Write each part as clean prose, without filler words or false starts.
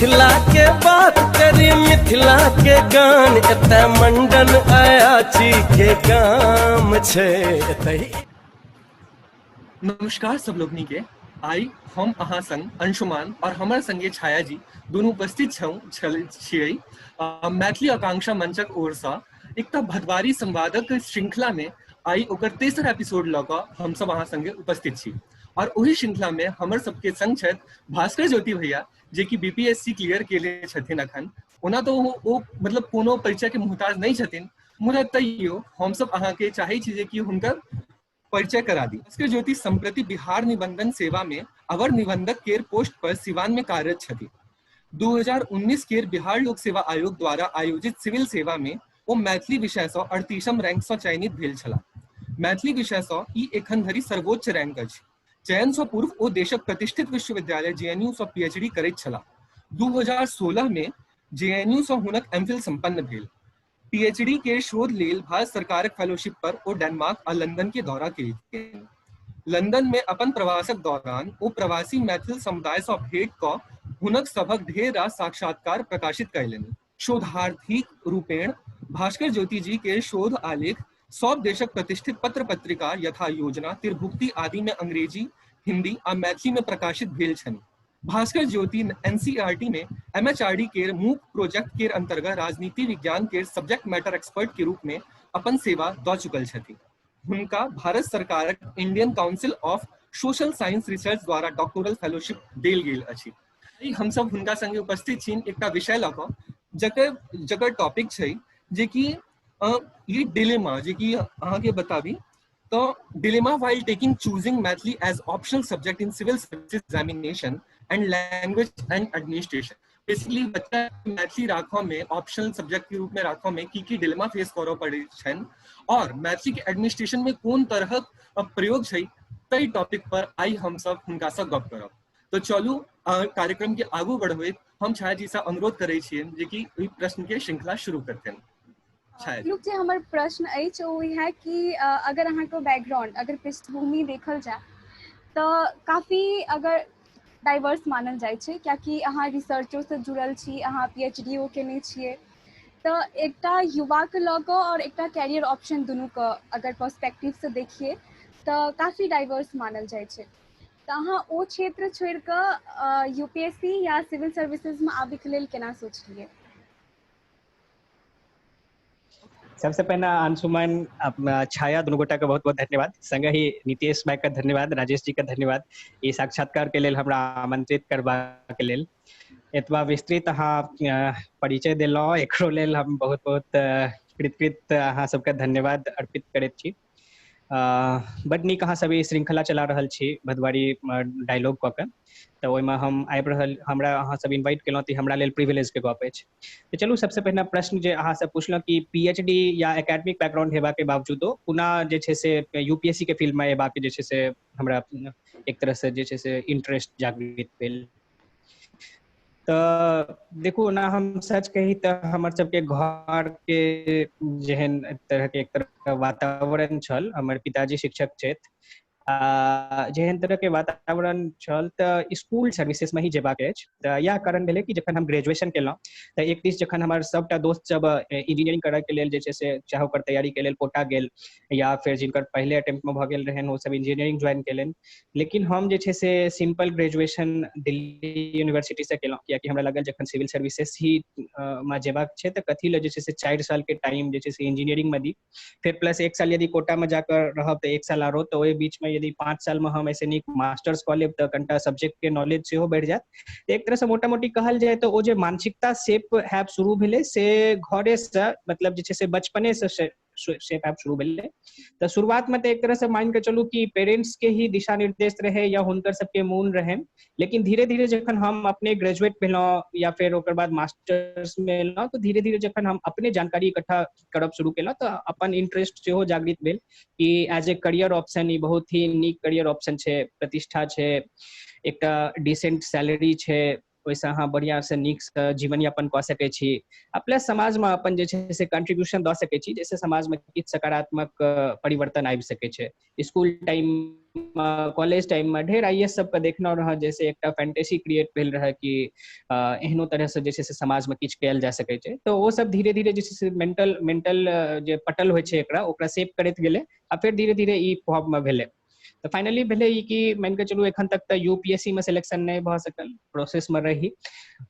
मिथिला के बात करी, मिथिला के गान, एतय मंडन अयाची के गाम छै एतय। नमस्कार सब लोगनी के। आई हम अहाँ संग अंशुमान और हमर संगे छाया जी दुनू उपस्थित छल छियै मैथिली आकांक्षा मंचक ओर सँ एकटा भदवारी संवादक श्रृंखला में आई ओकर तेसर एपिसोड लऽ कऽ हमसब अहाँ संगे उपस्थित छी और ओहि श्रृंखला में हमर सबके संग छथि भास्कर ज्योति भैया, जे कि बीपीएससी क्लियर केले छथिन अखन। ओना तो ओ मतलब कोनो परिचय के मोहताज नहीं छथिन, मुदा तैयो हमसब अहाँके चाहै छी जे कि हुनकर परिचय करा दी। भास्कर ज्योति सम्प्रति बिहार निबंधन सेवा में अवर निबंधक केर पोस्ट पर सिवान में कार्यरत छथि। 2019 केर बिहार लोक सेवा आयोग द्वारा आयोजित सिविल सेवा में ओ मैथिली विषय सँ 38म रैंक सँ चयनित भेल छलाह। मैथिली विषय सँ ई एखन धरि सर्वोच्च रैंक अछि। चयन सँ पूर्व ओ देशक प्रतिष्ठित विश्वविद्यालय जेएनयू सँ पीएचडी करैत छलाह। 2016 में जेएनयू सँ हुनक एमफिल संपन्न भेल। पीएचडी के शोध लेल भारत सरकारक फेलोशिप पर ओ डेनमार्क आ लंदन के दौरा केलखिन। लंदन में अपन प्रवासक दौरान ओ प्रवासी मैथिल समुदाय सँ भेंट क हुनक सभक ढेर रास साक्षात्कार प्रकाशित कयलनि। शोधार्थीक रूपेण भास्कर ज्योति जी के शोध आलेख सब देशक प्रतिष्ठित पत्र पत्रिका यथा योजना, तिरभुक्ति आदि में अंग्रेजी, हिंदी आ मैथिली में प्रकाशित भेल छनि। भास्कर ज्योति एनसीईआरटी में एमएचआरडी केर मूक प्रोजेक्ट केर अंतर्गत राजनीति विज्ञान केर सब्जेक्ट मैटर एक्सपर्ट के रूप में अपन सेवा दऽ चुकल छथि। हुनका भारत सरकारक Indian Council of Social Science Research द्वारा डॉक्टोरल फेलोशिप देल गेल अछि। हमसब हुनका संगे उपस्थित छी एकटा विषय लऽ कऽ, जकर जकर टॉपिक छै जे कि ई डिलेमा, जे कि अहाँके बताबी तो dilemma while taking choosing Maithili as optional subject in civil services examination and language and administration. Basically बच्चा मैथिली राखऽ में, ऑप्शनल सब्जेक्ट के रूप में राखऽ में की की डिलेमा फेस करऽ पड़ै छनि और मैथिली के एडमिनिस्ट्रेशन में कोन तरहक प्रयोग छै, ताहि टॉपिक पर आइ हमसब हुनका से गप करब। तो चलू कार्यक्रम के आगू बढ़बैत हम छाया जी से अनुरोध करै छियनि जे कि ओहि प्रश्न के श्रृंखला शुरू करथिन। लोक जे हमर प्रश्न अछि ओ इएह कि अगर अहाँके बैकग्राउंड, अगर पृष्ठभूमि देखल जाय तऽ काफी अगर डाइवर्स मानल जाइ छै, कियाकि अहाँ रिसर्चोसँ जुड़ल छी, अहाँ पी एच डी ओ केने छियै, तऽ एकटा युवाके लऽ कऽ आओर एकटा कैरियर ऑप्शन दुनूके अगर पर्सपेक्टिवसँ देखियै तऽ काफी डाइवर्स मानल जाइ छै। तऽ अहाँ ओ क्षेत्र छोड़ि कऽ यू पी एस सी या सिविल सर्विसेजमे आबैके लेल केना सोचलियै? सबसे पहिने अंशुमन, अपना छाया दुनू गोटा के बहुत बहुत धन्यवाद, संगहि नीतीश भाई के धन्यवाद, राजेश जी के धन्यवाद ई साक्षात्कार के लेल हमरा आमंत्रित करबाक लेल। एतबा विस्तृत अहाँ परिचय देलहुँ, एकरो लेल हम बहुत बहुत कृतकृत अहाँ सबके धन्यवाद अर्पित करैत छी। बड नीक अहाँ सब ई श्रृंखला चला रहल छी भदवारी डायलॉग कऽ के, तऽ ओहिमे हम आबि रहल, हमरा अहाँ सब इन्वाइट केलहुँ तऽ हमरा लेल प्रिविलेज के गप अछि। तऽ चलू सबसे पहिने प्रश्न जे अहाँ सब पुछलहुँ कि पी एच डी या एकेडमिक बैकग्राउंड हेबाके बावजूदो पुनः जे छै से यू पी एस सी के फील्डमे एबाके जे छै से हमरा एक तरहसँ जे छै से इंटरेस्ट जागृत भेल। तऽ देखू, ओना हम सच कही तऽ हमर सबके घर के जेहन तरहके एक तरह वातावरण छल, हमर पिताजी शिक्षक छथि, आ जेहन तरहके वातावरण छल तऽ स्कूल सर्विसेजमे ही जेबाक अछि। तऽ इएह कारण भेलै कि जखन हम ग्रेजुएशन केलहुँ तऽ एक दिस जखन हमर सबटा दोस्त सब इंजीनियरिंग करैके लेल जे छै से चाहे ओकर तैयारीके लेल कोटा गेल या फेर जिनकर पहिले अटेम्प्टमे भऽ गेल रहनि ओ सब इंजीनियरिंग ज्वाइन केलनि, लेकिन हम जे छै से सिंपल ग्रेजुएशन दिल्ली यूनिवर्सिटीसँ केलहुँ, कियाकि हमरा लागल जखन सिविल सर्विसेज ही मे जेबाक छै तऽ कथी लए जे छै से 4 सालके टाइम जे छै से इंजीनियरिंगमे दी, फेर प्लस 1 साल यदि कोटामे जाकऽ रहब तऽ 1 साल आरो, तऽ ओहि बीचमे यदि 5 सालमे हम एहिसँ नीक मास्टर्स कऽ लेब तऽ कनिटा सब्जेक्टके नॉलेज सेहो बढ़ि जायत। एक तरहसँ मोटा मोटी कहल जाय तऽ ओ जे मानसिकता शेप हैब शुरू भेलै से घरेसँ, मतलब जे छै से बचपनेसँ शेप हैब शुरू भेलै। तऽ शुरुआतमे तऽ एक तरहसँ मानि कऽ चलू कि पेरेंट्स के ही दिशा निर्देश रहै या हुनकर सबके मोन रहनि, लेकिन धीरे धीरे जखन हम अपने ग्रेजुएट भेलहुँ या फेर ओकर बाद मास्टर्स मे एलहुँ तऽ धीरे धीरे जखन हम अपने जानकारी इकट्ठा करब शुरू केलहुँ तऽ अपन इंटरेस्ट सेहो जागृत भेल कि as a career option E बहुत ही नीक करियर ऑप्शन छै, प्रतिष्ठा छै, एकटा डिसेंट सैलरी छै, ओहिसँ अहाँ बढ़िआँसँ नीकसँ जीवन यापन कऽ सकै छी आ प्लस समाजमे अपन जे छै से कंट्रीब्यूशन दऽ सकै छी, जाहिसँ समाजमे किछु सकारात्मक परिवर्तन आबि सकै छै। स्कूल टाइममे, कॉलेज टाइममे ढेर आईएएस सबके देखने रहौं, जैसे एकटा फैंटेसी क्रिएट भेल रहै कि एहनो तरहसँ जे छै से समाजमे किछु कयल जा सकै छै। तऽ ओ सब धीरे धीरे जे छै से मेंटल मेंटल जे पटल होइ छै एकरा, ओकरा सेव करैत गेलै आ फेर धीरे धीरे ई फॉर्ममे भेलै। तऽ फाइनली भेलै ई कि मानिके चलू एखन तक तऽ यूपीएससी मे सिलेक्शन नहि भऽ सकल, प्रोसेस मे रही।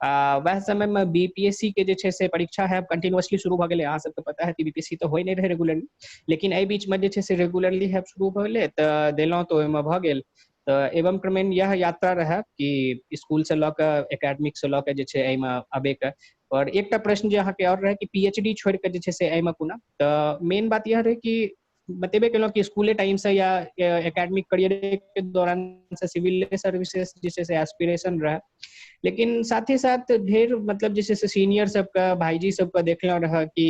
आ वएह समय मे बीपीएससी के जे छै से परीक्षा है कंटिन्यूअसली शुरू भऽ गेलै। अहाँ सबके पता है कि बीपीएससी तऽ होइ नहि रहै रेगुलरली, लेकिन एहि बीच मे जे छै से रेगुलरली है शुरू भऽ गेलै, तऽ देलहुँ तऽ ओहिमे भऽ गेल। तऽ एवं क्रमेण इएह यात्रा रहै कि स्कूल से लऽ कऽ एकेडमिक से लऽ कऽ जे छै एहिमे अबैके। आओर एकटा प्रश्न जे अहाँके आओर रहै कि पीएचडी छोड़ि कऽ जे छै से एहिमे कोना, तऽ मेन बात इएह रहै कि बतेबे केलहुँ कि स्कूले टाइम से या एकेडमिक करियर के दौरान से सिविल सर्विसेज जे छै से एस्पिरेशन रहै, लेकिन साथ ही साथ ढेर मतलब जे छै से सीनियर सबके, भाईजी सबके देखलहुँ रहै कि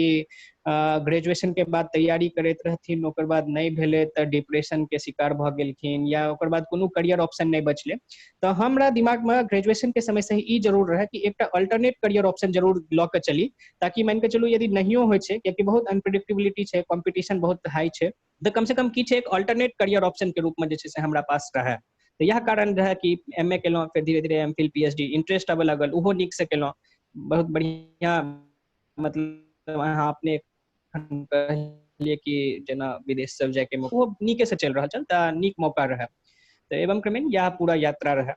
ग्रेजुएशन के बाद तैयारी करैत रहथिन, ओकर बाद नहि भेलै तऽ डिप्रेशन के शिकार भऽ गेलखिन या ओकर बाद कोनो करियर ऑप्शन नहि बचलै। तऽ हमरा दिमागमे ग्रेजुएशन के समय से ही ई जरूर रहै कि एकटा अल्टरनेट करियर ऑप्शन जरूर लऽ के चली, ताकि मानिके चलू यदि नहियो होइ छै, कियाकि बहुत अनप्रिडिक्टेबिलिटी छै, कॉम्पिटिशन बहुत हाई छै, तऽ कम से कम किछु एक अल्टरनेट करियर ऑप्शन के रूप में जे छै से हमरा पास रहै। तऽ इएह कारण रहै कि एम ए केलहुँ, फेर धीरे धीरे एम फिल पीएचडी इंटरेस्ट आबऽ लागल, ओहो नीक से केलहुँ, बहुत बढ़िआँ। मतलब अहाँ अपने कहलियै कि जेना विदेश सब जायके मौका, ओहो नीके से चलि रहल छल, तऽ नीक मौका रहै। तऽ एवं क्रमेण इएह पूरा यात्रा रहै।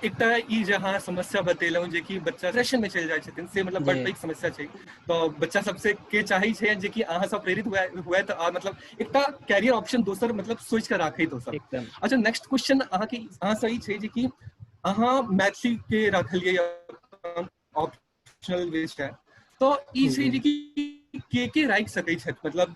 एकटा ई जे अहाँ समस्या बतेलहुँ जे कि बच्चा डिप्रेशन में चलि जाइ छथिन, से मतलब बड़ पैघ समस्या छै। तऽ बच्चा सबसे के चाहै छै जे कि अहाँ सब प्रेरित हुए हुए तऽ मतलब एकटा कैरियर ऑप्शन दोसर मतलब सोचि कऽ राखैत ओ सब। अच्छा, नेक्स्ट क्वेश्चन अहाँके अहाँ सही छै जे कि अहाँ मैथिली के राखलियै ऑप्शनल विषय, तऽ ई छै जे कि के राखि सकै छथि, मतलब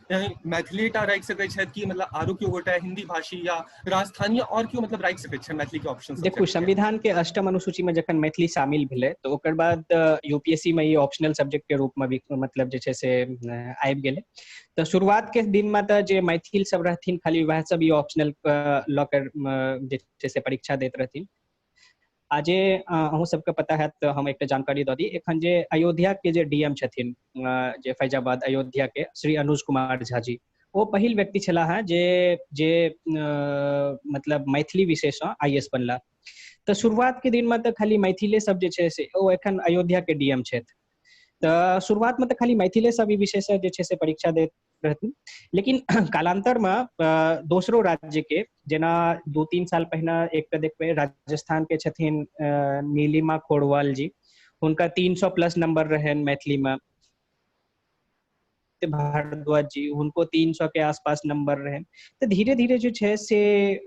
मैथिली टा राखि सकै छथि कि मतलब आरो केओ गोटा हिंदी भाषी या राजस्थानी और केओ मतलब राखि सकै छै मैथिली के ऑप्शन? देखू, संविधान के अष्टम अनुसूची में जखन मैथिली शामिल भेलै तऽ ओकर बाद यूपीएससी में ई ऑप्शनल सब्जेक्ट के रूप में भी मतलब जे छै से आबि गेलै। तऽ शुरुआत के दिन में तऽ जे मैथिल सब रहथिन खाली वएह सब ई ऑप्शनल लऽ के जे छै से परीक्षा दैत रहथिन। आ जे अहूँ सबके पता हैत तऽ हम एकटा जानकारी दऽ दी, एखन जे अयोध्या के जे डीएम छथिन, जे फैजाबाद अयोध्या के श्री अनुज कुमार झा जी, ओ पहिल व्यक्ति छलाह हेँ जे जे मतलब मैथिली विषयसँ आईएएस बनला। तऽ शुरुआत के दिनमे तऽ खाली मैथिले सब जे छै से, ओ एखन अयोध्या के डीएम छथि, तऽ शुरुआतमे तऽ खाली मैथिले सब ई विषयसँ जे छै से परीक्षा दैत रहथिन, लेकिन कालांतरमे दोसरो राज्य के, जेना 2-3 साल पहिने एकटा देखबै राजस्थान के छथिन नीलिमा खोरवाल जी, हुनका 300 प्लस नंबर रहनि मैथिलीमे। भारद्वाज जी, हुनको 300 के आसपास नंबर रहनि। तऽ धीरे धीरे जे छै से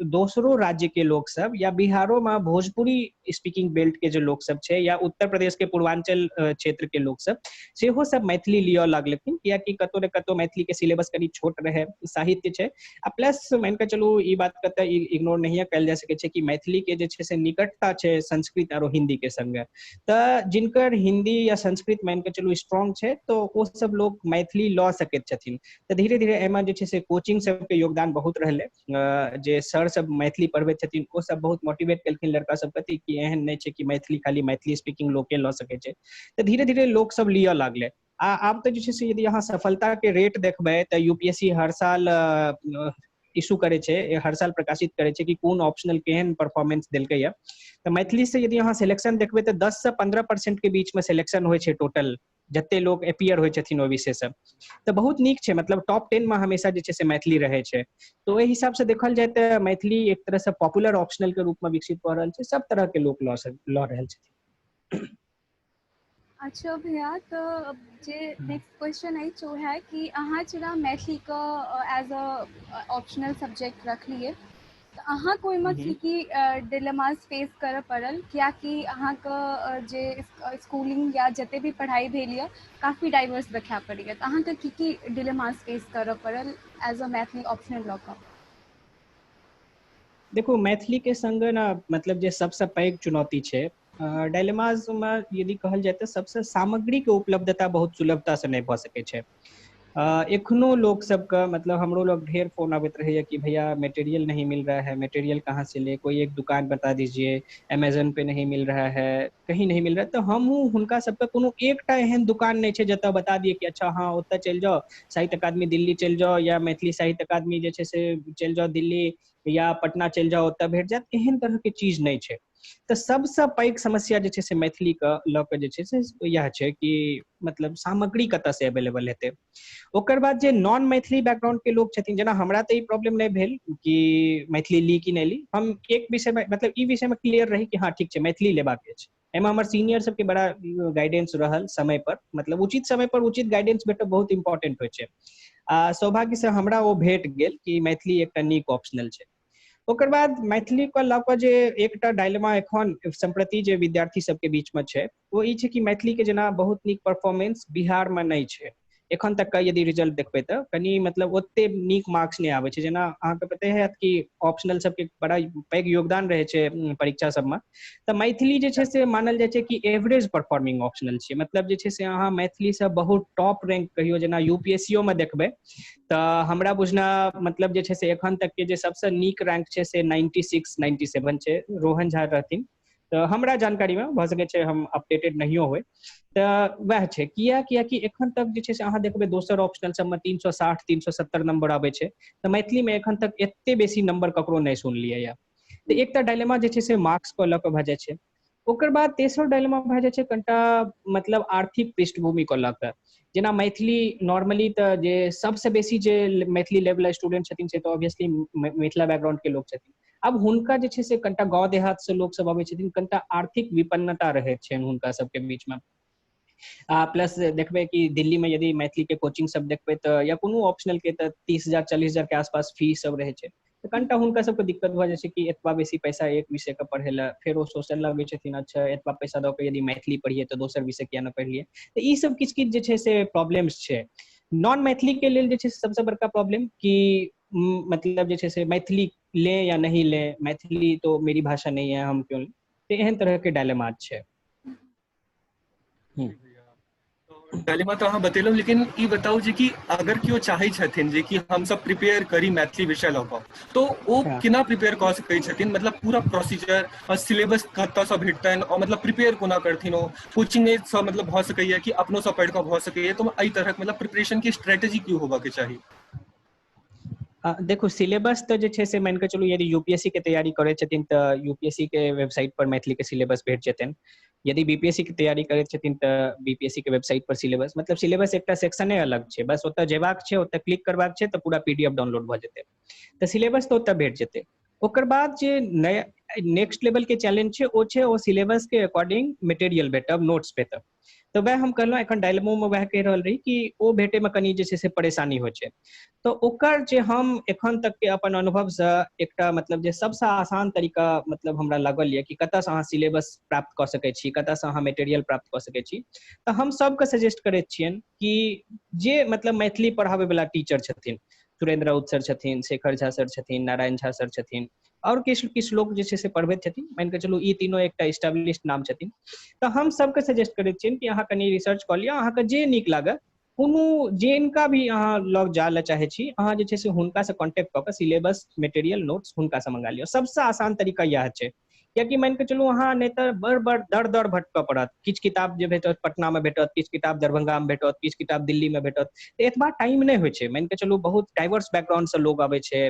दोसरो राज्य के लोक सब या बिहारो में भोजपुरी स्पीकिंग बेल्ट के जे लोक सब छै या उत्तर प्रदेश के पूर्वांचल क्षेत्र के लोक सब सेहो सब मैथिली लिअ लगलखिन, कियाकि कतौ ने कतौ मैथिली के सिलेबस कनि छोट रहै, साहित्य छै, आ प्लस मानि कऽ चलू ई बात कतऽ इग्नोर नहिए कयल जा सकै छै कि मैथिली के जे छै से निकटता छै संस्कृत आरो हिंदी के संगे। तऽ जिनकर हिंदी या संस्कृत मानि कऽ चलू स्ट्रॉन्ग छै तऽ ओ सब लोक मैथिली लऽ सकैत छथिन। तऽ धीरे धीरे एहिमे जे छै से कोचिंग सबके योगदान बहुत रहलै, जे सर सब मैथिली पढ़बैत छथिन ओ सब बहुत मोटिवेट केलखिन लड़का सबके कि एहन नहि छै कि मैथिली खाली मैथिली स्पीकिंग लोके लऽ सकै छै। तऽ धीरे धीरे लोक सब लिअ लागलै। आ आब तऽ जे छै से यदि अहाँ सफलता के रेट देखबै तऽ यूपीएससी हर साल इशू करै छै, हर साल प्रकाशित करै छै कि कोन ऑप्शनल केहन परफॉर्मेंस देलकै या। तऽ मैथिली से यदि अहाँ सिलेक्शन देखबै तऽ 10 से 15% के बीच में सिलेक्शन होइ छै टोटल, जते लोग अपीयर होइ छथिन ओहि विषय से। तऽ बहुत नीक छै, मतलब टॉप 10 में हमेशा जे छै से मैथिली रहै छै। तऽ ओहि हिसाब से देखल जाय तऽ मैथिली एक तरह से पॉपुलर ऑप्शनल के रूप में विकसित भऽ रहल छै, सब तरह के लोक लऽ रहल छथिन। अच्छा भैया, तऽ जे नेक्स्ट क्वेश्चन अछि ओ है कि अहाँ जेना मैथिली के एज अ ऑप्शनल सब्जेक्ट रखलियै तऽ अहाँके ओहिमे की की डिलेमास फेस करऽ पड़ल, कियाकि अहाँके जे स्कूलिंग या जते भी पढ़ाई भेल यऽ काफी डाइवर्स देखा पड़ैया, तऽ अहाँके की की डिलेमास फेस करऽ पड़ल एज अ मैथिली ऑप्शनल लऽ कऽ? देखू, मैथिली के संग ने मतलब जे सबसँ पैघ चुनौती छै डायलेमाज मे यदि कहल जाय तऽ सबसँ सामग्री के उपलब्धता बहुत सुलभता से नहि भऽ सकै छै। एखनो लोक सबके मतलब हमरो लोग ढेर फोन आबैत रहैया कि भैया मटेरियल नहीं मिल रहा है, मटेरियल कहाँ से ले, कोई एक दुकान बता दीजिए, अमेजन पे नहीं मिल रहा है, कहीं नहीं मिल रहा है। तऽ हमहूँ हुनका सबके कोनो एकटा एहन दुकान नहि छै जतऽ बता दियै कि अच्छा हँ ओतऽ चलि जाउ, साहित्य अकादमी दिल्ली चलि जाउ या मैथिली साहित्य अकादमी जे छै से चलि जाउ दिल्ली या पटना चलि जाउ ओतऽ भेट जायत, एहन तरहके चीज नहि छै। तऽ सबसँ पैघ समस्या जे छै से मैथिलीके लऽ कऽ जे छै से इएह छै कि मतलब सामग्री कतऽसँ एवेलेबल हेतै। ओकर बाद जे नॉन मैथिली बैकग्राउंड के लोग छथिन, जेना हमरा तऽ ई प्रॉब्लम नहि भेल कि मैथिली ली कि नहि ली, हम एक विषयमे मतलब ई विषयमे क्लियर रही कि हँ ठीक छै मैथिली लेबाक अछि। एहिमे हमर सीनियर सबके बड़ा गाइडेंस रहल समय पर, मतलब उचित समय पर उचित गाइडेंस भेटब बहुत इम्पोर्टेंट होइ छै। आ सौभाग्यसँ हमरा ओ भेट गेल कि मैथिली एकटा नीक ऑप्शनल छै। ओकर बाद मैथिली के लऽ कऽ जे एकटा डायलेमा एखन सम्प्रति जे विद्यार्थी सबके बीच में छै ओ ई छै कि मैथिली के जेना बहुत नीक परफॉर्मेंस बिहार में नहि छै एखन तक का, यदि रिजल्ट देखबै तऽ कनि मतलब ओते नीक मार्क्स नहि आबै छै। जेना अहाँके पते हैत कि ऑप्शनल सबके बड़ा पैघ योगदान रहै छै परीक्षा सबमे, तऽ मैथिली जे छै से मानल जाइ छै कि एवरेज परफॉर्मिंग ऑप्शनल छै। मतलब जे छै से अहाँ मैथिली से बहुत टॉप रैंक कहियौ, जेना यूपीएससीओ में देखबै तऽ हमरा बुझना मतलब जे छै से एखन तक के जे सबसँ नीक रैंक छै से 96 97 छै, रोहन झा रहथिन। तऽ हमरा जानकारी मे भऽ सकै छै हम अपडेटेड नहियो होइ, तऽ वएह छै। किया कियाकि एखन तक जे छै से अहाँ देखबै दोसर ऑप्शनल सबमे 360 370 नंबर आबै छै, तऽ मैथिली मे एखन तक एते बेसी नंबर ककरो नहि सुनलियै या। तऽ एकटा डायलेमा जे छै से मार्क्स के लऽ कऽ भऽ जाइ छै। ओकर बाद तेसर डायलेमा भऽ जाइ छै कनिटा मतलब आर्थिक पृष्ठभूमि के लऽ कऽ। जेना मैथिली नॉर्मली तऽ जे सबसँ बेसी जे मैथिली लेवल स्टूडेंट छथिन से तऽ ऑब्वियसली मिथिला बैकग्राउंड के लोक छथिन। आब हुनका जे छै से कनिटा गाँव देहात से लोक सब अबै छथिन, कनिटा आर्थिक विपन्नता रहै छनि हुनका सबके बीच में। आ प्लस देखबै कि दिल्ली में यदि मैथिली के कोचिंग सब देखबै तऽ या कोनो ऑप्शनल के तऽ 30,000 40,000 के आसपास फीस सब रहै छै। तऽ कनिटा हुनका सबके दिक्कत भऽ जाइ छै कि एतबा बेसी पैसा एक विषय के पढ़ै लए, फेर ओ सोचऽ लगै छथिन अच्छा एतबा पैसा दऽ कऽ यदि मैथिली पढ़ियै तऽ दोसर विषय किया नहि पढ़ियै। तऽ ई सब किछु किछु जे छै से प्रॉब्लम्स छै। नॉन मैथिली के लेल जे छै से सबसँ बड़का प्रॉब्लम कि मतलब जे छै से मैथिली ले या नहीं ले, मैथिली तो मेरी भाषा नहीं है हम क्यों, तऽ एहन तरह के डायलेमा छै। डायलेमा तऽ अहाँ बतेलहुँ, लेकिन ई बताउ जे कि अगर केओ चाहै छथिन जे कि हमसब प्रिपेयर करी मैथिली विषय लऽ कऽ, तो ओ केना प्रिपेयर कऽ सकै छथिन? मतलब पूरा प्रोसीजर और सिलेबस कतऽसँ भेटतनि और मतलब प्रिपेयर कोना करथिन? ओ कोचिंगे सँ मतलब भऽ सकैया कि अपनो सँ पढ़ि कऽ भऽ सकैया? तऽ एहि तरहक मतलब प्रिपरेशन के स्ट्रेटेजी की होबऽ के चाही? देखू सिलेबस तऽ जे छै से मानि कऽ चलू यदि यूपीएससी के तैयारी करै छथिन तऽ यूपीएससी के वेबसाइट पर मैथिली के सिलेबस भेट जेतनि। यदि बीपीएससी के तैयारी करै छथिन तऽ बीपीएससी के वेबसाइट पर सिलेबस, मतलब सिलेबस एकटा सेक्शने अलग छै, बस ओतऽ जेबाक छै, ओतऽ क्लिक करबाक छै तऽ पूरा पीडीएफ डाउनलोड भऽ जेतै। तऽ सिलेबस तऽ ओतऽ भेट जेतै। ओकर बाद जे नया नेक्स्ट लेवल के चैलेंज छै ओ छै ओ सिलेबस के अकॉर्डिंग मटेरियल भेटब, नोट्स भेटब। तऽ वएह हम कहलहुँ एखन डायलमो में वएह कहि रहल रही कि ओ भेटे में कनि जे छै से परेशानी होइ छै। तऽ ओकर जे हम एखन तक के अपन अनुभव से एकटा मतलब जे सबसँ आसान तरीका मतलब हमरा लागल यऽ कि कतऽसँ अहाँ सिलेबस प्राप्त कऽ सकै छी, कतऽसँ अहाँ मटेरियल प्राप्त कऽ सकै छी, तऽ हम सबके सजेस्ट करैत छियनि कि जे मतलब मैथिली पढ़ाबै वला टीचर छथिन, सुरेंद्र राउत सर छथिन, शेखर झा सर छथिन, नारायण झा सर छथिन, और किछु किछु लोक जे छै से पढ़बैत छथिन, मानि कऽ चलू ई तीनो एकटा एस्टेब्लिश्ड नाम छथिन। तऽ हम सबके सजेस्ट करैत छियनि कि अहाँ कनि रिसर्च कऽ लिअ, अहाँके जे नीक लागए कोनो जिनका भी अहाँ लग जाय लए चाहै छी अहाँ जे छै से हुनकासँ कॉन्टेक्ट कऽ कऽ सिलेबस मटेरियल नोट्स हुनकासँ मंगा लिअ। सबसँ आसान तरीका इएह छै, कियाकि मानि कऽ चलू अहाँ नहि तऽ बड़ बड़ दर दर भटकऽ पड़त। किछु किताब जे भेटत पटना मे भेटत, किछु किताब दरभंगा मे भेटत, किछु किताब दिल्ली मे भेटत। तऽ एतबा टाइम नहि होइ छै। मानि कऽ चलू बहुत डाइवर्स बैकग्राउंड से लोग अबै छै,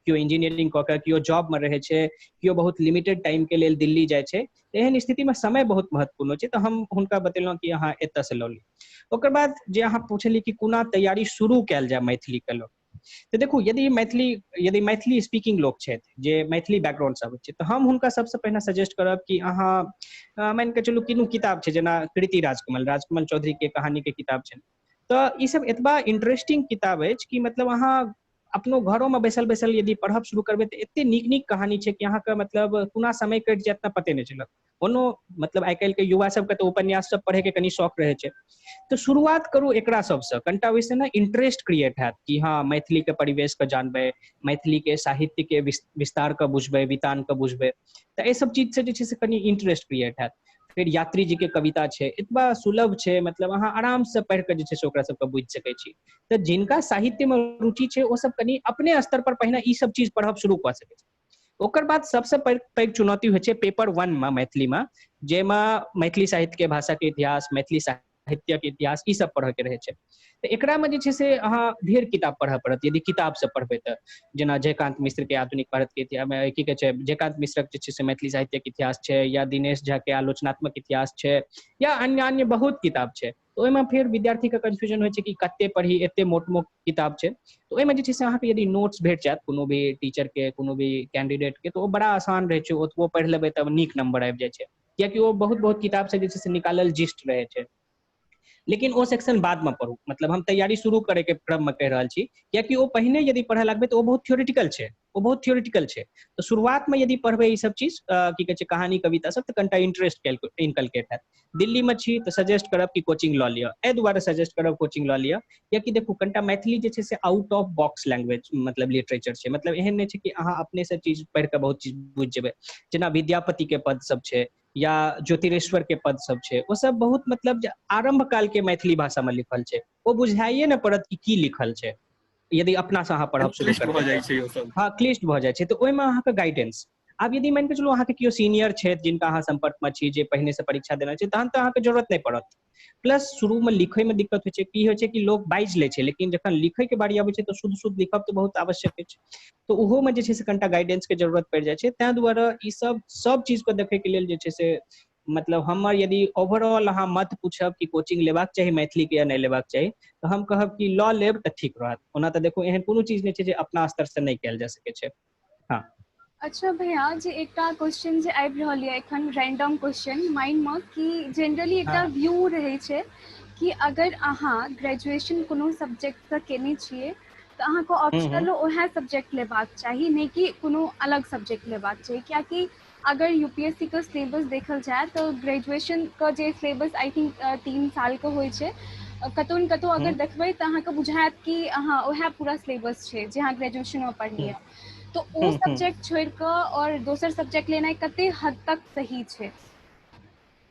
केओ इंजीनियरिंग कऽ कऽ, केओ जॉब मे रहै छै, केओ बहुत लिमिटेड टाइम के लेल दिल्ली जाइ छै। एहन स्थिति मे समय बहुत महत्वपूर्ण होइ छै। तऽ हम हुनका बतेलहुँ कि अहाँ एतऽ से लऽ ली। ओकर बाद जे अहाँ पुछलियै कि कोना तैयारी शुरू कयल जाय मैथिली के लऽ, तऽ देखू यदि मैथिली स्पीकिंग लोक छथि जे मैथिली बैकग्राउंड से अबै छै तऽ हम हुनका सबसँ पहिने सजेस्ट करब कि अहाँ मानि कऽ चलू किनु किताब छै जेना कृति राजकमल, राजकमल चौधरी के कहानी के किताब छै, तऽ ई सब एतबा इंटरेस्टिंग किताब अछि कि मतलब अहाँ अपनो घरोमे बैसल बैसल यदि पढ़ब शुरू करबै तऽ एते नीक नीक कहानी छै कि अहाँके मतलब कोना समय कटि जायत ने पते नहि चलत। कोनो मतलब आइ काल्हिके युवा सबके तऽ उपन्यास सब पढ़ैके कनि शौक रहै छै, तऽ शुरुआत करू एकरा सबसँ, कनिटा ओहिसँ ने इंटरेस्ट क्रिएट हैत कि हँ मैथिलीके परिवेशके जानबै, मैथिलीके साहित्यके विस्तारके बुझबै, वितानके बुझबै, तऽ एहि सब चीजसँ जे छै से कनि इंटरेस्ट क्रिएट हैत। फेर यात्री जी के कविता छै, एतबा सुलभ छै, मतलब अहाँ आराम से पढ़ि कऽ जे छै से ओकरा सबके बुझि सकै छी। तऽ जिनका साहित्य मे रुचि छै ओ सब कनि अपने स्तर पर पहिने ई सब चीज पढ़ब शुरू कऽ सकै छै। ओकर बाद सबसँ पैघ पैघ चुनौती होइ छै पेपर 1 मे मैथिली मे, जाहिमे मैथिली साहित्य के भाषा के इतिहास, मैथिली साहित्यक इतिहास, ई सब पढ़ऽ के रहै छै। तऽ एकरा मे जे छै से अहाँ ढेर किताब पढ़ऽ पड़त यदि किताब से पढ़बै तऽ, जेना जयकांत मिश्र के आधुनिक भारत के इतिहास, की कहै छै, जयकांत मिश्रक जे छै से मैथिली साहित्यक इतिहास छै, या दिनेश झा के आलोचनात्मक इतिहास छै, या अन्य अन्य बहुत किताब छै। तऽ ओहिमे फेर विद्यार्थी के कंफ्यूजन होइ छै कि कते पढ़ी, एते मोट मोट किताब छै। तऽ ओहिमे जे छै से अहाँके यदि नोट्स भेट जायत कोनो भी टीचर के, कोनो भी कैंडिडेट के, तऽ ओ बड़ा आसान रहै छै, ओतबो पढ़ि लेबै तब नीक नंबर आबि जाइ छै, कियाकि ओ बहुत बहुत किताब से जे छै से निकालल जिस्ट रहै छै। लेकिन ओ सेक्शन बाद में पढ़ू, मतलब हम तैयारी शुरू करे के क्रम में कहि रहल छी, कियाकि ओ पहिने यदि पढ़े लगबै तऽ ओ बहुत थियोरेटिकल छै, ओ बहुत थियोरेटिकल छै। तऽ शुरुआत में यदि पढ़बै ई सब चीज, की कहै छै, कहानी कविता सब, तऽ कनिटा इंटरेस्ट इनकलकेट हैत। दिल्ली में छी तऽ सजेस्ट करब कि कोचिंग लऽ लिअ, एहि दुआरे सजेस्ट करब कोचिंग लऽ लिअ कियाकि देखू कनिटा मैथिली जे छै से आउट ऑफ बॉक्स लैंग्वेज मतलब लिटरेचर छै, मतलब एहन नहि छै कि अहाँ अपने से चीज पढ़ि कऽ बहुत चीज बुझि जेबै। जेना विद्यापति के पद सब छै या ज्योतिरेश्वर के पद सब छै, ओ सब बहुत मतलब आरंभ काल के मैथिली भाषा में लिखल छै, ओ बुझाइए ने पड़त कि की लिखल छै यदि अपना से अहाँ पढ़ब शुरू करबै। भऽ जाइ छै ओ सब। हाँ, क्लिष्ट भऽ जाइ छै। तऽ ओहिमे अहाँके गाइडेंस, आब यदि मानि कऽ चलू अहाँके केओ सीनियर छथि जिनका अहाँ संपर्क में छी, जे पहिने से परीक्षा देने छै, तहन तऽ अहाँके जरूरत नहि पड़त। प्लस शुरू में लिखै में दिक्कत होइ छै, की होइ छै कि लोक बाजि लै छै, लेकिन जखन लिखै के बारी अबै छै तऽ शुद्ध शुद्ध लिखब तऽ बहुत आवश्यक अछि, तऽ ओहो में जे छै से कनिटा गाइडेंस के जरूरत पड़ि जाइ छै। ताहि दुआरे ई सब सब चीज के देखै के लेल जे छै से मतलब हमर यदि ओवरऑल अहाँ मत पूछब कि कोचिंग लेबाक चाही मैथिली के या नहि लेबाक चाही, तऽ हम कहब कि लऽ लेब तऽ ठीक रहत। ओना तऽ देखू एहन कोनो चीज नहि छै जे अपना स्तर से नहि कयल जा सकै छै। हाँ। अच्छा भैया, जे एकटा क्वेश्चन जे आबि रहल यऽ एखन रैंडम क्वेश्चन माइंड मे, कि जनरली एकटा व्यू रहै छै कि अगर अहाँ ग्रेजुएशन कोनो सब्जेक्ट से केने छियै तऽ अहाँके ऑप्शनल ओएह सब्जेक्ट लेबाक चाही, नहि कि कोनो अलग सब्जेक्ट लेबाक चाही, कियाकि अगर यूपीएससी के सिलेबस देखल जाय तऽ ग्रेजुएशन के जे सिलेबस I think 3 साल के होइ छै, कतौ ने कतौ अगर देखबै तऽ अहाँके बुझायत कि अहाँ ओएह पूरा सिलेबस छै जे अहाँ ग्रेजुएशन मे पढ़लियै, तो ओ सब्जेक्ट छोड़ि कऽ और दोसर सब्जेक्ट लेनाइ कते हद तक सही छै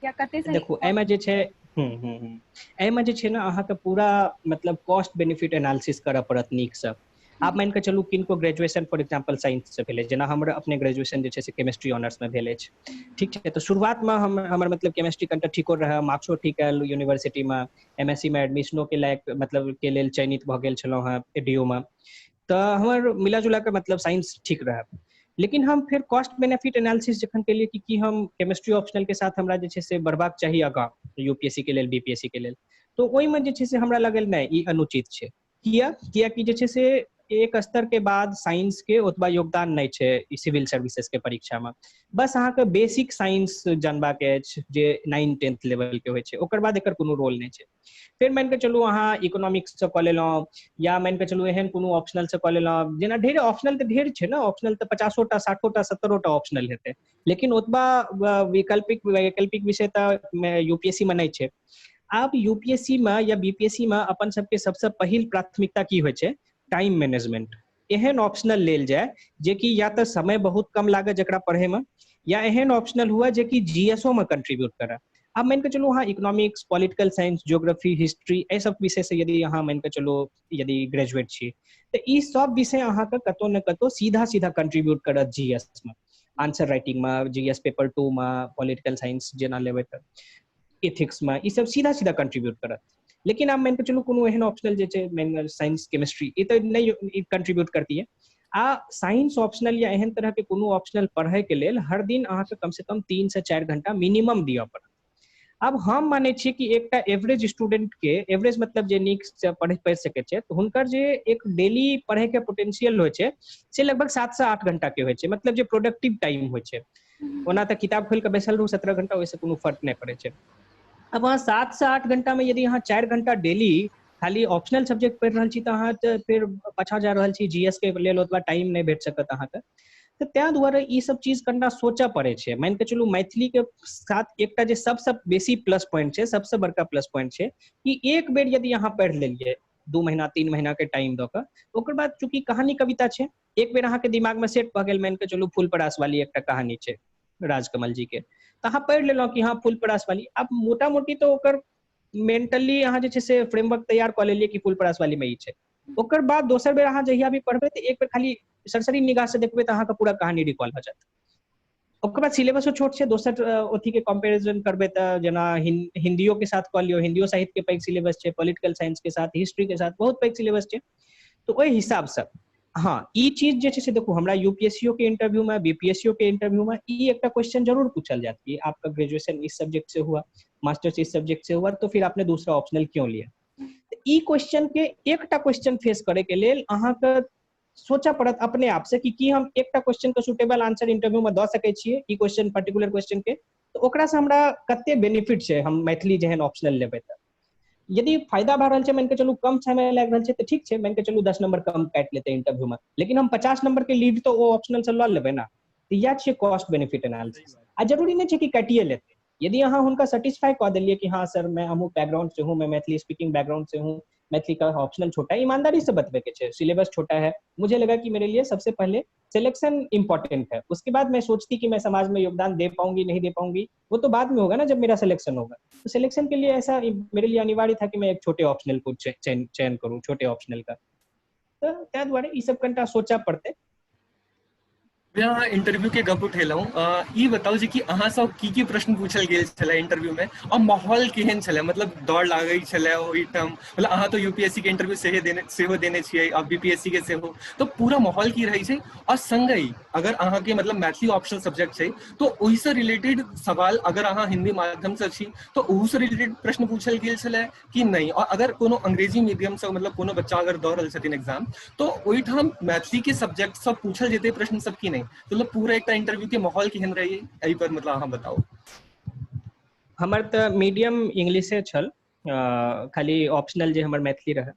या कते सही? देखू एहिमे जे छै, एहिमे जे छै ने अहाँके पूरा मतलब कॉस्ट बेनिफिट एनालिसिस करऽ पड़त नीकसँ। आब मानि कऽ चलू किनको ग्रेजुएशन फॉर एग्जाम्पल साइंस से भेलै, जेना हमर अपने ग्रेजुएशन जे छै से केमिस्ट्री ऑनर्स में भेल अछि, ठीक छै। तऽ शुरुआतमे हमर मतलब केमिस्ट्री कनिटा ठीको रहै, मार्क्सो ठीक आयल यूनिवर्सिटी में, एमएससी में एडमिशनो के लायक मतलब के लेल चयनित भऽ गेल छलहुँ हेँ एडीओ में, तऽ हमर मिला जुला कऽ मतलब साइंस ठीक रहै। लेकिन हम फेर कॉस्ट बेनिफिट एनालिसिस जखन केलियै कि हम केमिस्ट्री ऑप्शनल के साथ हमरा जे छै से बढ़बाक चाही आगाँ यूपीएससी के लेल, बीपीएससी के लेल, तऽ ओहिमे जे छै से हमरा लागल नहि ई अनुचित छै। किया? कियाकि जे छै से एक स्तर के बाद साइंस के ओतबा योगदान नहि छै सिविल सर्विसेज के परीक्षा में। बस अहाँके बेसिक साइंस जानबाक अछि जे 9th-10th level के होइ छै, ओकर बाद एकर कोनो रोल नहि छै। फेर मानि कऽ चलू अहाँ इकोनॉमिक्स से कऽ लेलहुँ, या मानि कऽ चलू एहन कोनो ऑप्शनल से कऽ लेलहुँ, जेना ढेर ऑप्शनल तऽ ढेर छै ने, ऑप्शनल तऽ 50टा 60टा 70टा ऑप्शनल हेतै, लेकिन ओतबा वैकल्पिक विषय तऽ यूपीएससी में नहि छै। आब यूपीएससी में या बीपीएससी में अपन सबके सबसँ पहिल प्राथमिकता की होइ छै? Time management. एहन ऑप्शनल लेल जाय जेकि या तऽ समय बहुत कम लागे जकरा पढ़े में, या एहन ऑप्शनल हुआ जेकि जीएसओ में कंट्रीब्यूट करे। आब मानि कऽ चलू अहाँ economics, political science, geography, history, एहि सब विषय से यदि अहाँ मानि कऽ चलू यदि ग्रेजुएट छी तऽ ई सब विषय अहाँके कतौ ने कतौ सीधा सीधा कंट्रीब्यूट करत जीएस में, आंसर राइटिंग में, जीएस पेपर 2 में, पॉलिटिकल साइंस जेना लेबै तऽ एथिक्स में, ई सब सीधा सीधा कंट्रीब्यूट करत। लेकिन आब मानि कऽ चलू कोनो एहन ऑप्शनल जे छै मानि साइंस केमिस्ट्री, ई तऽ नहि कंट्रीब्यूट करती है। आ साइंस ऑप्शनल या एहन तरह के कोनो ऑप्शनल पढ़े के लेल हर दिन अहाँके कम से कम 3 से 4 घंटा मिनिमम दिअ पड़त। आब हम मानै छियै कि एकटा एवरेज स्टूडेंट के, एवरेज मतलब जे नीक से पढ़ि सकै छै, तऽ हुनकर जे एक डेली पढ़े के पोटेंशियल होइ छै से लगभग 7 से 8 घंटा के होइ छै, मतलब जे प्रोडक्टिव टाइम होइ छै। ओना तऽ किताब खोलि कऽ बैसल रहू 17 घंटा, ओहिसँ कोनो फर्क नहि पड़ै छै। अब अहाँ 7 से 8 घंटा में यदि अहाँ 4 घंटा डेली खाली ऑप्शनल सब्जेक्ट पढ़ि रहल छी तऽ अहाँ तऽ फेर पाछाँ जा रहल छी, जीएस के लेल ओतबा टाइम नहि भेट सकत अहाँके। तऽ ताहि दुआरे ई सब चीज कनिटा सोचऽ पड़ै छै। मानि कऽ चलू मैथिली के साथ एकटा जे सबसँ बेसी प्लस पॉइंट छै, सबसँ बड़का प्लस पॉइंट छै कि एक बेर यदि अहाँ पढ़ि लेलियै 2 महीना 3 महीना के टाइम दऽ कऽ, ओकर बाद चूँकि कहानी कविता छै, एक बेर अहाँके दिमाग में सेट भऽ गेल, मानि कऽ चलू फूल परास वाली एकटा कहानी छै राजकमल जी के, तऽ अहाँ पढ़ि लेलहुँ कि हँ फुलपरास वाली। आब मोटा मोटी तऽ ओकर मेंटली अहाँ जे छै से फ्रेमवर्क तैयार कऽ लेलियै कि फुलपरास वाली मे ई छै। ओकर बाद दोसर बेर अहाँ जहिया भी पढ़बै तऽ एक बेर खाली सरसरी निगाह से देखबै तऽ अहाँके पूरा कहानी रिकॉल भऽ जायत। ओकर बाद सिलेबसो छोट छै, दोसर अथी के कंपेरिजन करबै तऽ जेना हिंदियो के साथ कऽ लियौ, हिंदियो साहित्य के पैघ सिलेबस छै, पॉलिटिकल साइंस के साथ, हिस्ट्री के साथ बहुत पैघ सिलेबस छै। तऽ ओहि हिसाबसँ हँ ई चीज जे छै से देखू, हमरा यूपीएससीओ के इंटरव्यू में, बीपीएससीओ के इंटरव्यू में ई एकटा क्वेश्चन जरूर पूछल जायत कि आपका ग्रेजुएशन इस सब्जेक्ट से हुआ, मास्टर्स इस सब्जेक्ट से हुआ, तो फिर आपने दूसरा ऑप्शनल क्यों लिया। ई क्वेश्चन के एकटा क्वेश्चन फेस करे के लेल अहाँके सोचऽ पड़त अपने आप से कि हम एकटा क्वेश्चन के सुटेबल आंसर इंटरव्यू में दऽ सकै छियै, ई क्वेश्चन पर्टिकुलर क्वेश्चन के, तऽ ओकरा से हमरा कते बेनिफिट छै हम मैथिली जेहन ऑप्शनल लेबै तऽ। यदि फायदा भऽ रहल छै, मानि के चलू कम समय लागि रहल छै तऽ ठीक छै, मानि के चलू 10 नंबर कम काटि लेतै इंटरव्यू में, लेकिन हम 50 नंबर के लीड तऽ ओ ऑप्शनल से लऽ लेबै ना। तऽ इएह छियै कॉस्ट बेनिफिट एनालिसिस। आ जरूरी नहि छै कि काटिए लेतै, यदि अहाँ हुनका सेटिस्फाई कऽ देलियै कि हाँ सर मैं अमुक बैकग्राउंड से हूँ, मैं मैथिली स्पीकिंग बैकग्राउंड से हूँ, मैथिली का ऑप्शनल छोटा है, ईमानदारी से बतबे के छै, सिलेबस छोटा है, मुझे लगा कि मेरे लिए सबसे पहले सिलेक्शन इंपॉर्टेंट है, उसके बाद मैं सोचती कि मैं समाज में योगदान दे पाऊंगी नहीं दे पाऊंगी वो तो बाद में होगा ना जब मेरा सिलेक्शन होगा। तो सिलेक्शन के लिए ऐसा मेरे लिए अनिवार्य था कि मैं एक छोटे ऑप्शनल को चयन करूँ, छोटे ऑप्शनल का। तऽ ताहि दुआरे ई सब कनिटा सोचऽ पड़तै। अहाँ इंटरव्यू के गप उठेलहुँ, ई बताउ जे कि अहाँ सब की की प्रश्न पूछल गेल छलै इंटरव्यू में और माहौल केहन छलै, मतलब डर लागै छलै ओहिठाम, मतलब अहाँ तो यूपीएससी के इंटरव्यू सेहो देने छियै और बीपीएससी के सेहो, तो पूरा माहौल की रहै छै। और संगहि अगर अहाँ के मतलब मैथिली ऑप्शनल सब्जेक्ट छै तो ओहिसँ रिलेटेड सवाल, अगर अहाँ हिंदी माध्यम से छी तो ओहूसँ रिलेटेड प्रश्न पूछल गेल छलै कि नहि, और अगर कोनो अंग्रेजी मीडियम से मतलब कोनो बच्चा अगर दऽ रहल छथिन एग्जाम तो ओहिठाम मैथिली के सब्जेक्ट सब पूछल जेतै प्रश्न सब कि नहि, मतलब पूरा एकटा इंटरव्यू के माहौल केहन रहै एहि पर मतलब अहाँ बताउ। हमर तऽ मीडियम इंग्लिशे छल, खाली ऑप्शनल जे हमर मैथिली रहै।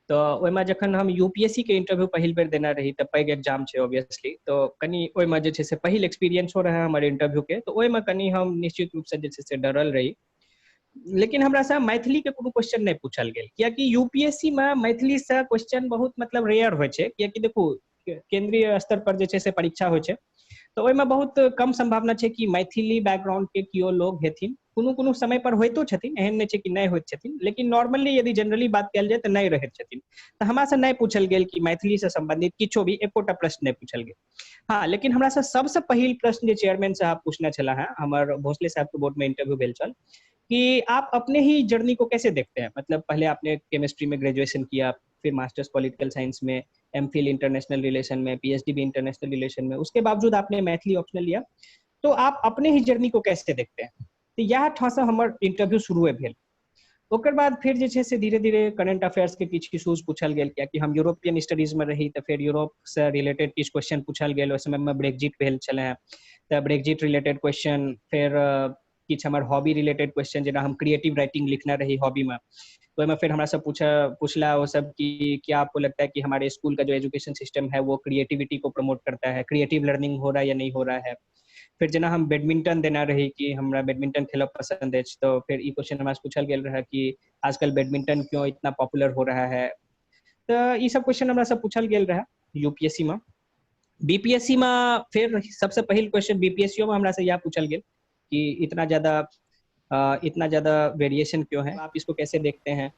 तऽ ओहिमे जखन हम यूपीएससी के इंटरव्यू पहिल बेर देने रही तऽ पैघ एग्जाम छै ऑब्वियसली, तऽ कनि ओहिमे जे छै से पहिल एक्सपीरियंसो रहै हमर इंटरव्यू के, तऽ ओहिमे कनि हम निश्चित रूपसँ जे छै से डरल रही। लेकिन हमरा से मैथिली के कोनो क्वेश्चन नहि पूछल गेल, कियाकि यूपीएससी में मैथिली से क्वेश्चन बहुत मतलब रेयर होइ छै, कियाकि देखू केंद्रीय स्तर पर जे छै से परीक्षा होइ छै तऽ ओहिमे बहुत कम संभावना छै कि मैथिली बैकग्राउंड के केओ लोग हेथिन, कोनो कोनो समय पर होइतो छथिन, एहन नहि छै कि नहि होइत छथिन, लेकिन नॉर्मली यदि जनरली बात कयल जाय तऽ नहि रहैत छथिन। तऽ हमरा से नहि पूछल गेल कि मैथिली से संबंधित किछो भी एकोटा प्रश्न नहि पूछल गेल। हाँ, लेकिन हमरा से सबसे पहिल प्रश्न जे चेयरमैन साहब पूछने छलाह हैं, हमर भोसले साहब के बोर्ड में इंटरव्यू भेल छल, कि आप अपने ही जर्नी को कैसे देखते हैं, मतलब पहले आपने केमिस्ट्री में ग्रेजुएशन किया, फिर मास्टर्स पॉलिटिकल साइंस में, एम फिल इंटरनेशनल रिलेशन में, पी एच डी भी इंटरनेशनल रिलेशन में, उसके बावजूद आपने मैथिली ऑप्शनल लिया, तो आप अपने ही जर्नी को कैसे देखते हैं। तो यह ठाँसँ हमर इंटरव्यू शुरू भेल। ओकर बाद फिर जे छै से धीरे धीरे करेंट अफेयर्स के किछु इशूज पूछल गेल, कियाकि हम यूरोपियन स्टडीज में रही तऽ फेर यूरोप से रिलेटेड किछु क्वेश्चन पूछल गेल। ओहि समय में ब्रेक्जिट भेल छलै, तऽ ब्रेक्जिट रिलेटेड क्वेश्चन, फेर किछु हमर हॉबी रिलेटेड क्वेश्चन, जेना हम क्रिएटिव राइटिंग लिखने रही हॉबी में, तो ओहिमे फेर हमरा सब पूछला वो सब कि क्या आपको लगता है कि हमारे स्कूल का जो एजुकेशन सिस्टम है वो क्रिएटिविटी को प्रमोट करता है, क्रिएटिव लर्निंग हो रहा है या नहीं हो रहा है। फिर जेना हम बैडमिंटन देना रही कि हमरा बैडमिंटन खेलब पसंद अछि, तो फिर ई क्वेश्चन हमरा से पूछल गेल रहे कि आजकल बैडमिंटन क्यों इतना पॉपुलर हो रहा है। तो ई सब क्वेश्चन हमरा से पूछल गेल रहे यूपीएससी में। बीपीएससी में फिर सबसे पहिल क्वेश्चन बीपीएससी में हमरा से यह पूछल गेल कि इतना ज्यादा वेरिएशन क्यों है, आप इसको कैसे देखते हैं।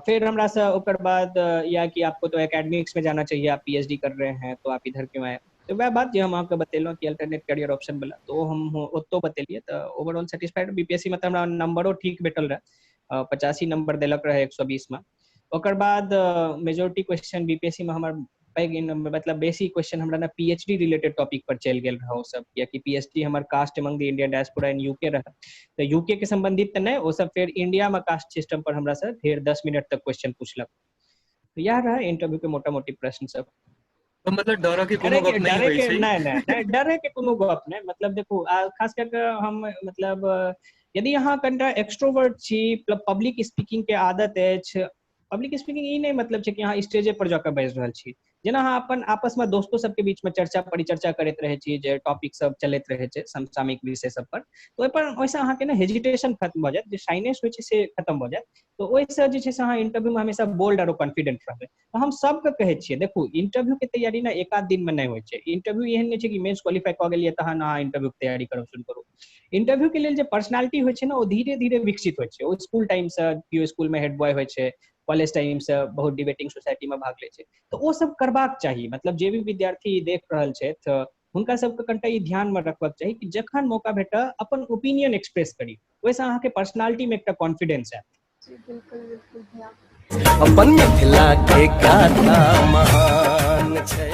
फिर हमरा से ओकर बाद या कि आपको तो एकेडमिक्स में जाना चाहिए, आप पीएचडी कर रहे हैं तो आप इधर क्यों आए। तो वह बात जे हम अहाँके बतेलहुँ कि अल्टरनेट करियर ऑप्शन वाला, तो हम ओतो बतेलियै। तऽ ओवरऑल सेटिस्फाइड बीपीएससी में तऽ हमरा नंबरो ठीक भेटल रहे, 85 नंबर देलक रहे 120 में। ओकर बाद मेजोरिटी क्वेश्चन बीपीएससी में हमर पैघ मतलब बेसी क्वेश्चन हमरा ने पीएचडी रिलेटेड टॉपिक पर चलि गेल रहै ओ सब, कियाकि पीएचडी हमर caste among the Indian diaspora in UK रहै, तऽ यूके के संबंधित तऽ नहि, ओ सब फेर इंडिया में कास्ट सिस्टम पर हमरा से फेर 10 मिनट तक क्वेश्चन पूछलक। तऽ इएह रहै इंटरव्यू के मोटा मोटी प्रश्न सब। तऽ मतलब डरऽ के कोनो गप नहि होइ छै? नहि नहि नहि, डरे के कोनो गप नहि। मतलब देखू, खास करके हम मतलब यदि अहाँ कनिटा एक्सट्रोवर्ट छी, मतलब पब्लिक स्पीकिंग के आदत अछि, पब्लिक स्पीकिंग ई नहि मतलब छै कि अहाँ स्टेजे पर जाकऽ बाजि रहल छी, जेना अहाँ अपन आपसमे दोस्तो सबके बीचमे चर्चा परिचर्चा करैत रहै छी, जे टॉपिक सब चलैत रहै छै समसामयिक विषय सब पर, तऽ ओहिपर ओहिसँ अहाँके ने हेजिटेशन खत्म भऽ जायत, जे शाइनेस होइ छै से खत्म भऽ जायत। तऽ ओहिसँ जे छै से अहाँ इंटरव्यूमे हमेशा बोल्ड आरो कॉन्फिडेंट रहबै। तऽ हम सबके कहै छियै, देखू इंटरव्यू के तैयारी ने एक आध दिन मे नहि होइ छै। इंटरव्यू एहन नहि छै कि मेंस क्वालिफाई कऽ गेलियै तहन अहाँ इंटरव्यू के तैयारी करब शुरू करू। इंटरव्यू के लेल जे पर्सनालिटी होइ छै ने, ओ धीरे धीरे विकसित होइ छै। ओ स्कूल टाइम से केओ स्कूल में हेड बॉय होइ छै, कॉलेज टाइम से बहुत डिबेटिंग सोसाइटी में भाग लै छै, तऽ ओ सब करबाक चाही। मतलब जे भी विद्यार्थी देख रहल छथि हुनका सबके कनिटा ई ध्यान में रखबाक चाही कि जखन मौका भेटय अपन ओपिनियन एक्सप्रेस करी, ओहिसँ अहाँके पर्सनालिटी में एकटा कॉन्फिडेंस आयत। जी बिल्कुल बिल्कुल भैया। अपन मिथिला के गाथा महान छै।